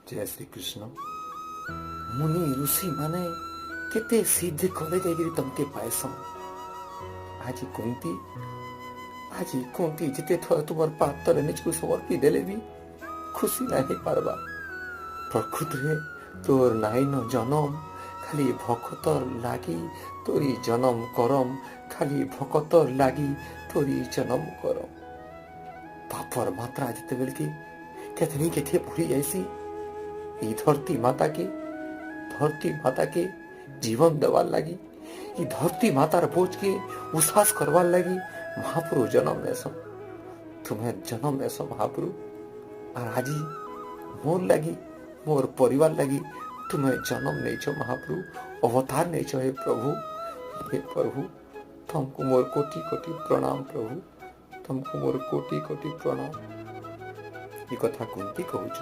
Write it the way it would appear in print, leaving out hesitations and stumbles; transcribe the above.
ଜୟ ଶ୍ରୀକୃଷ୍ଣ। ମୁନି ଋଷି ମାନେ କେତେ ସିଦ୍ଧ କଲେ ଯାଇକିରି ତମକେ ପାଇସନ୍। ଆଜି କୁନ୍ତି, ଆଜି କୁନ୍ତି ଯେତେ ଥର ତୁମର ପାଦ ତଳେ ନିଜକୁ ସମର୍ପି ଦେଲେ ବି ଖୁସି ନାଇଁ ହେଇପାରବା। ପ୍ରକୃତିରେ ତୋର ନାଇନ ଜନମ, ଖାଲି ଭକତର ଲାଗି ତୋରି ଜନମ କରମ, ଖାଲି ଭକତର ଲାଗି ତୋରି ଜନମ କରମ। ପାପର ମାତ୍ରା ଯେତେବେଳକେ କେତନି କେତେ ବଢି ଯାଇସି, ଏଇ ଧରତୀ ମାତାକେ, ଧରତୀ ମାତାକେ ଜୀବନ ଦେବାର ଲାଗି, ଇ ଧରତୀ ମାତାର ବୋଝକେ ଉଶ୍ୱାସ କରବାର ଲାଗି ମହାପ୍ରଭୁ ଜନମ ନେସନ୍। ତୁମେ ଜନମ ନେସ ମହାପ୍ରଭୁ, ଆର୍ ଆଜି ମୋର୍ ଲାଗି, ମୋର୍ ପରିବାର ଲାଗି ତୁମେ ଜନମ ନେଇଛ ମହାପ୍ରଭୁ, ଅବତାର ନେଇଛ। ହେ ପ୍ରଭୁ, ହେ ପ୍ରଭୁ, ତମକୁ ମୋର କୋଟି କୋଟି ପ୍ରଣାମ। ପ୍ରଭୁ, ତମକୁ ମୋର କୋଟି କୋଟି ପ୍ରଣାମ। ଏ କଥା କୁନ୍ତି କହୁଛ।